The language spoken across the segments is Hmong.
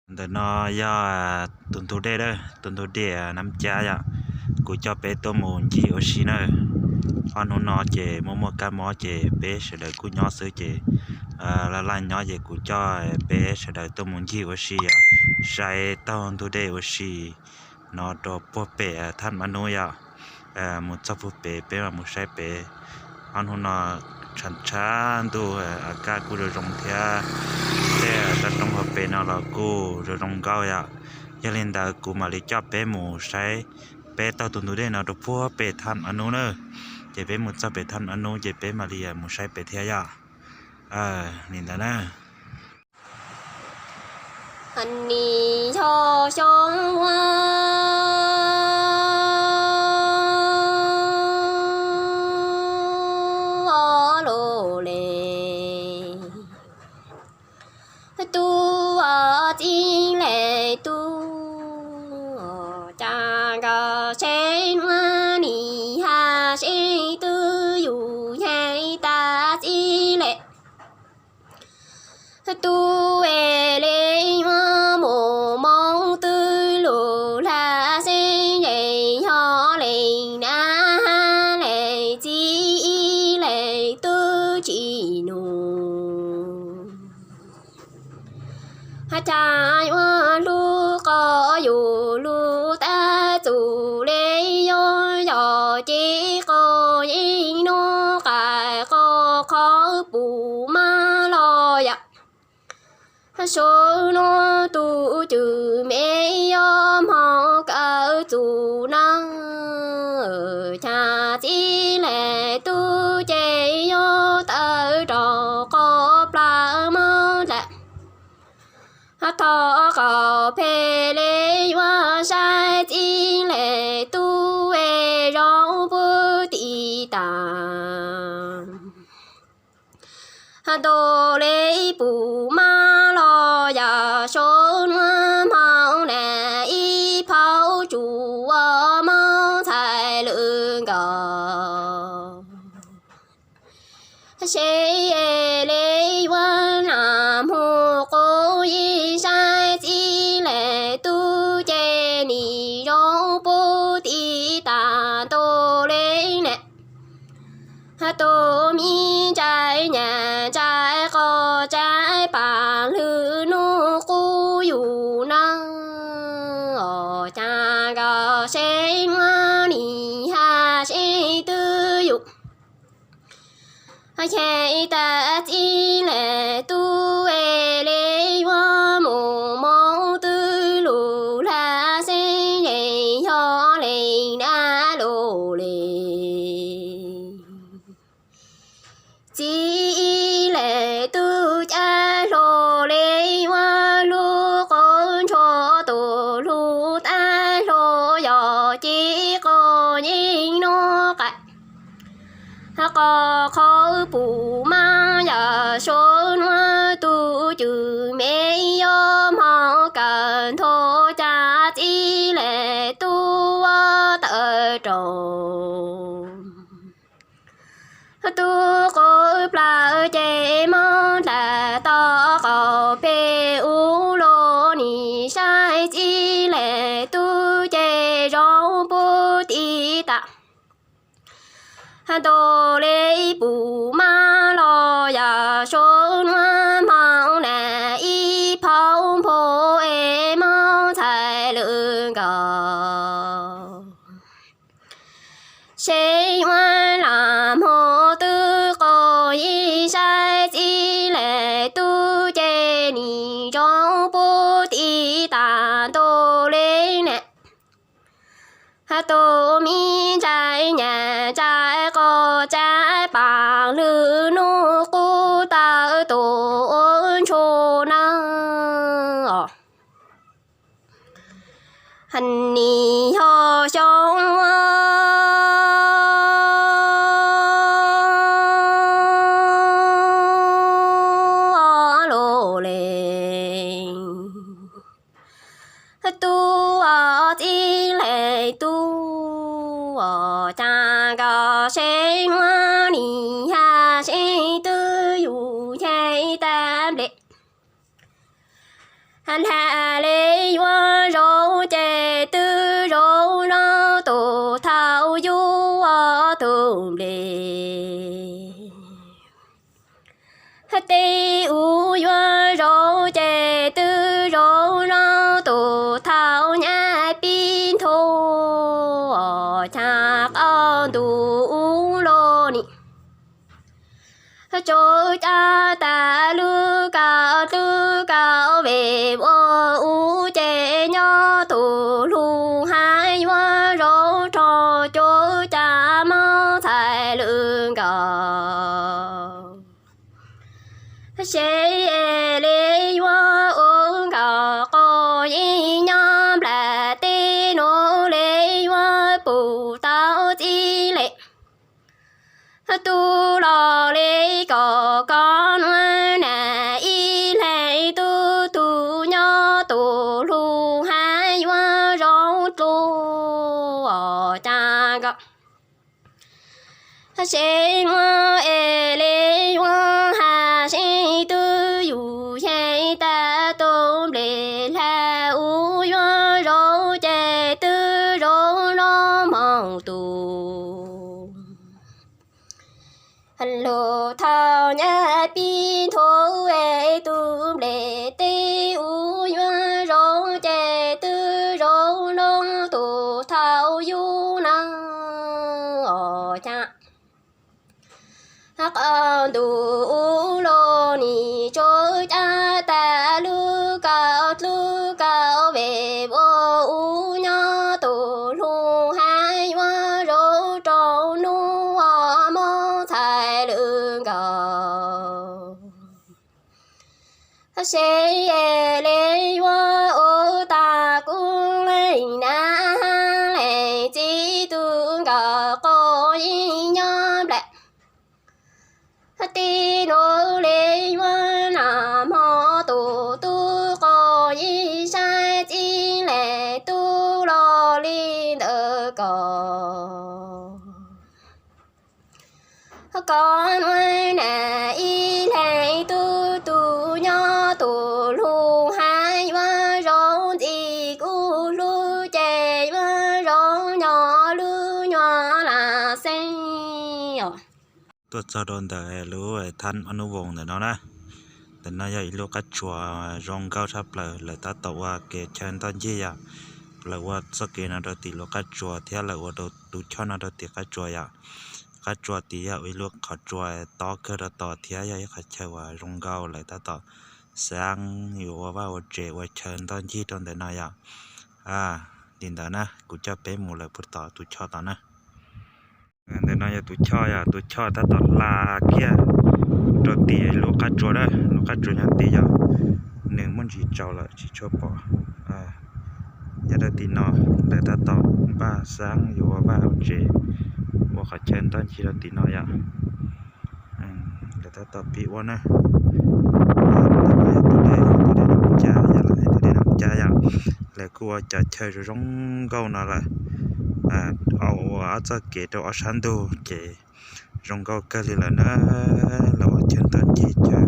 Ntawm no yog tus ntug dej, tus ntug dej Nab Cab yom. Kuv coj peb tuaj mus ncig ua si na. Ob hnub no ces muaj muaj kab mob ces peb sawv daws kuj nyob xwb ces laj laj nyob ces kuv coj peb sawv daws tuaj mus ncig ua si yom, saib taug ntug dej ua si no rau puag pem thaj ma nub yom. Mus txog puag pem peb mam mus saib pem. Ob hnub no tshav tshav ntuj, a kaj kuj zoo zoo thiab, tej roob roob hauv pes no los kuj zoo zoo nkauj yom. Yog li ntawd kuv mam li coj peb mus saib peb taug tus ntug dej no rau puag pem thaj ma nub na. Ces peb mus txog pem thaj ma nub ces peb mam li mus saib pem thiab yom. Li ntawd na. Nim yog xyoo ua los le, tus txiv lej tub, cas nkawd seb muaj nim haj seb twb yus yeej tas txiv lej tub es le yuav mus moog twb lug hla xeb es yog le na, le txiv lej tub tsis nug. Cas yuav hlub qhov yus lub tab txug le, yuav yog ces qhov yeej nub qais qhov qhov pum mab los yom. Saum nuav tus cwm me yuav hmoov kawg txug na, cas txiv lej tub ces yuav tawm rau qhov plawg moog dlaim. Thov qhov phem le yuav saib txiv lej tub es zoo puag tim tas. Ntaus le pum mab los yog saum nuav hmoov na, ib phaum tsum ua moog txhais lwm nkaus. Seb le yuav lam moog quas yeej saib txiv lej tub ces nim zoo puag tim tas ntaus le na. Tus me ntxhais nyam ntxhais qhov txhais paam lwm nub qub yus na, cas nkawd seb muaj nim haj seb twb yus yeej tas txiv lej tub es le yuav mus moog twb lug hla xeb es yog le na lug le. Txiv lej tub cab hlo le yuav hlub qhov ntshua tus hlub tab hlo yog ces qhov yeej nub qais qhov qhov pum mab yog saum nuav tus cwm me yuav hmoov kawg ntho cas txiv lej tub ua tawm rau tub quas plawg ces moog dlaim tau qhov phem ub los nim saib txiv lej tub ces zoo puag tim tas. Ntaus le pum mab los yog saum nuav hmoov na, ib phaum npho es moog txhais lwm nkaus. Seb yuav lam moog twb qhov yeej saib txiv lej tub ces nim zoo puag tim tas ntaus le na. Tus me ntxhais nyam ntxhais qhov txhais paam lwm nub qub tawm tus ua ntshua na. Nim yog xyoo ua los le, tub txiv lej tub, cas nkawd seb muaj nim haj seb twb yus yeej tas nplej. Hla li yuav zoo ces twb zoo no, tus thaum yus ua tus nplej. Tej ub yuav zoo ces twb zoo no, tus thaum nyab pib nthuav, cas qab ntuj ub los nim tsuj cab tas lub kaum dlub kaum ve ua ub ces nyob tus hlub hab yuav zoo rho cuab cas mob txhais lwm nkaus. Seb li yuav ua nkaus qo yeej nyob nplaj teb, nuav li yuav pum tau txij le tub los li kom koj nuav na ib leeg tub, tus nyob tus hlub hab yuav zoo dlua cas nkaus. Seb muaj es li yuav has seb twb yus yeej tag tus nplej hla ub yuav zoo ces twb zoo no moog tus lug thaum nyab pib nthuav es tus nplej teb ub yuav zoo ces twb zoo no tus thaum yus na os cas qab ntuj ub los nim tsuj cab tas lub kaum dlub kaum ve ua ub nyob tus hlub hab yuav zoo rau nub mob txhais lwm nkaus. Seb li yuav ua tag kuv leej nam leej txiv, tus nkaus qo yeej nyob nplaj teb, nuav li yuav nag hmo tus tub qo yeej saib txij le tub los li ntawd ko. Koj nuav na ib leeg tub, tus nyob tus hlub hab yuav zoo ntxim kuv hlub ces yuav zoo nyob lub nyuag lam xeeb os. Tuaj txog rau ntawm lub thab Ab Nub Voos ntawm no na. Ntawm no yog ib lub qab tsuas zoo nkauj tshaj plaws, lawv tab tom ua kev chaw ntoj ncig yom. Lawv ua txoj kev no rau tim lub qab tsuas thiab lawv ua rau tus choj no rau tim qab tsuas yom. Qab tsuas tid yog ib lub qhov tsua tob kawg rau tod thiab yog ib qhov chaw uas zoo nkauj, lawv tab tom xaab yuav ua vaj ua tsev ua chaw ntoj ncig rau ntawm no yom. Li ntawd na, kuv coj peb mus lawm puag tom tus choj tod na. Ntawm no yog tus choj yom, tus choj tab tom hla kiag rau tim lub qab tsuas na, lub qab tsuas nyob tid yog nws muaj ntsis tsaus lawm tsis tshua pom. Nyob rau tim no lawv tab tom npaj xaab yuav ua vaj ua tsev, ua qhov chaw ntoj ncig rau tim no yom. Lawv tab tom pib ua na. Tus dej, tus dej no cab yom, tus dej no cab yom. Lawv kuj ua cov chaw zoo zoo nkauj no lawm, ua ob txoj kev rau ob sab ntug ces zoo nkauj kawg li lawm na. Lawv ua chaw ntoj ncig chaw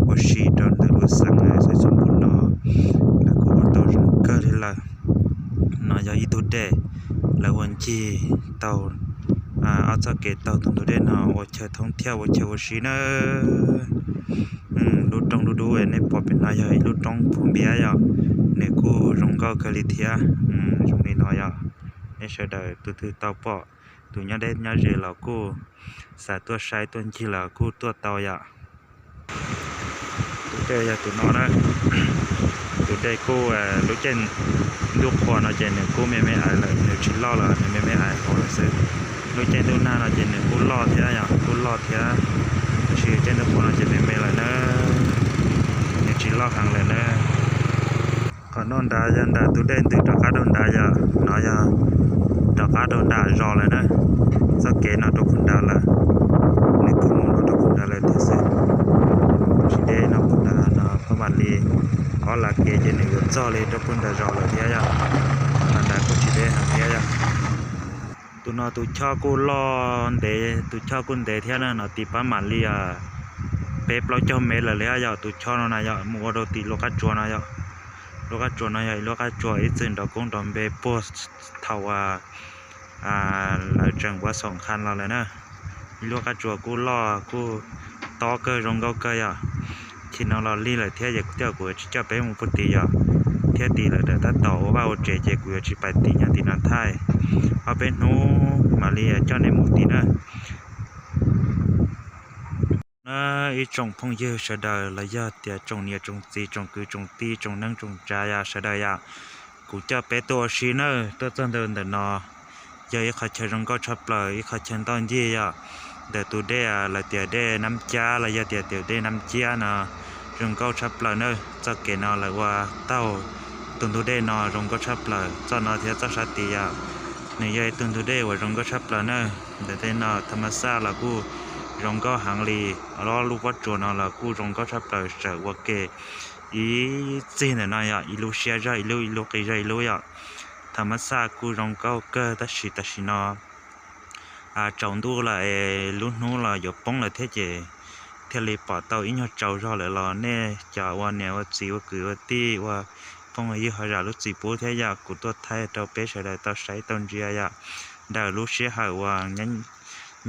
ua si rau ntawm lub xeev Xaiv Xoom Pum no, lawv kuj ua tau zoo kawg li lawm. No yog ib tug dej, lawv ua ncig taug ob txoj kev taug tus ntug dej no ua chaw thoob thiab ua chaw ua si na. Lub roob dub dub nej pom pem no yog ib lub roob pug npiab yom, nws kuj zoo nkauj kawg li thiab. Zoo li no yom, nej sawv daws tus twg tau pom, tus nyob deb nyob ze los kuj xav tuaj saib tuaj ncig los kuj tuaj tau yom. Tus dej yog tus no na. Tus dej kuj lub caij ntuj qhua no ces nws kuj me me aiv lawm, nws tsis loj lawm, nws me me aiv hauv lawm xwb. Lub caij ntuj nag no ces nws kuj loj thiab yom, kuj loj thiab, tab sis caij ntuj qhua no ces me me lawm na, nws tsis loj heev lawm na. Qhov no nrad yog nram tus dej ntws rov qab rau nrad yom, no yog rov qab rau nram zos lawm na. Txoj kev no rau puag nrad lawm, nws kuj mus no rau puag nrad lawm thiab xwb. Tsis deb no puag nrad no Phab Mam Lis, ob las kev ces nws yuav txog li rau puag nrad zos lawm thiab yom. Qhov nrad kuj tsis deb heev thiab yom. Tus no tus choj kuj loj ntev, tus choj kuj ntev thiab na, no tim Phab Mam Lis peb plaub caug mev lawm li yom. Tus choj no na yom, mus ua rau tim lub qab tsuas no yom. Lub qab tsuas no yog ib lub qab tsuas ib txwm nrov koob nrov npe puag thaum uas lawv tseem ua xoom qha los lawm na. Ib lub qab tsuas kuj loj kuj tob kawg zoo nkauj kawg yom. Chim no los lig lawm thiab ces kuv thiaj kuv yuav tsis coj peb mus puag tim yom, thiab tim lawv tab tom ua vaj ua tsev ces kuv yuav tsis pais tim nyob tim no thaij. Ob peb hnub mam li coj nej mus tim na. Na, ib tsoom phooj ywg sawv daws los yog tias tsoom niam tsoom txiv tsoom kwv tsoom tij tsoom neej tsoom tsav yom sawv daws yom, kuv coj peb tuaj ua si nawb. Tuaj txog ntawm ntawm no yog ib qhov chaw zoo nkauj tshaj plaws, ib qhov chaw ntoj ncig yom. Ntawm tus dej lawv tias dej Nab Cab los yog tias tus dej Nab Cab no zoo nkauj tshaj plaws nawb. Txoj kev no lawv ua taug tus ntug dej no zoo nkauj tshaj plaws, txoj no thiab txoj sab tid yom. Nws yog ib tug ntug dej uas zoo nkauj tshaj plaws nawb. Ntawm tej no tham mas xaj los kuj zoo nkauj heev li. Ob lub pob tsuas no los kuj zoo nkauj tshaj plaws, tseem ua ke ib txig ntawm no yom, ib lub siab zog ib lub, ib lub qis zog ib lub yom. Tham mas xaj kuj zoo nkauj kawg tab sis tam sim no tsaus ntuj lawm es lub hnub los yuav poob lawm thiab ces thiaj li pom tau ib nyuag tsaus zog lawm los nej cov ua niam ua txiv ua kwv ua tij ua phooj ywg ho zam lub txim pub thiab yom. Kuv tuaj thaij rau peb sawv daws tau saib tau ntsia yom. Ntawm lub sij hawm uas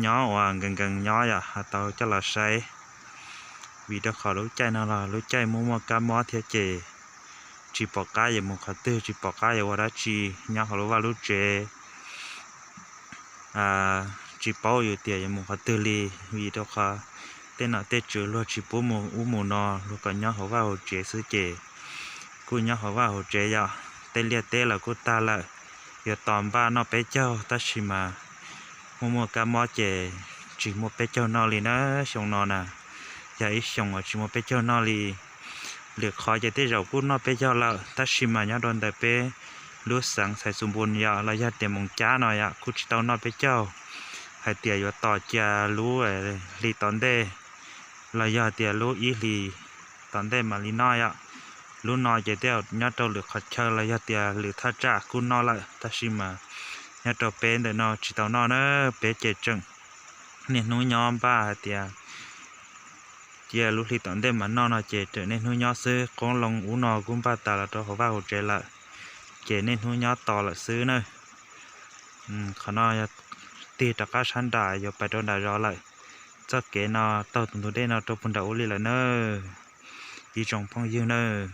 nyob uas nkees nkees nyob yom ho tau coj los saib, vim rau qhov lub caij no los lub caij muaj muaj kab mob thiab ces tsis pom qab yuav mus qhov twg, tsis pom qab yuav ua dab tsi nyob hauv lub vaj lub tsev. Tsis paub yuav tias yuav mus qhov twg li, vim rau qhov tej nom tej tswv luag tsis pub mus ub mus no, luag kom nyob hauv vaj hauv tsev xwb ces kuj nyob hauv vaj hauv tsev yom. Tej liaj teb los kuj tag lawm, yuav tos npaj noj peb caug tab sis mas muaj muaj kab mob ces tsis muaj peb caug noj li na. Xyoo no na yog ib xyoos uas tsis muaj peb caug noj li. Lwm qhov ces tej zaum kuj noj peb caug lawm tab sis mas nyob rau ntawm peb lub xeev Xaiv Xus Npus yom los yog tias Moos Cab no yom kuj tsis tau noj peb caug. Hais tias yuav tos cia lub hli tom ntej los yog tias lub ib hlis tom ntej mam li noj yom. Lub no ces tej zaum nyob rau lwm qhov chaw los yog tias lwm thaj tsam kuj noj lawm tab sis mas nyob rau peb ntawm no tsis tau noj na. Peb ces tseem niaj hnub nyob npaj hais tias cia lub hli tom ntej mas noj no ces tseem niaj hnub nyob xwb. Qoob loo ub no kuj npaj tas los rau hauv vaj hauv tsev lawm ces niaj hnub nyob tos lawm xwb na. Qhov no yog tig rov qab sab nram yuav pais rau nram zos lawm. Txoj kev no taug tus ntug dej no rau puag nram ub li lawm na, ib tsoom phooj ywg nawb.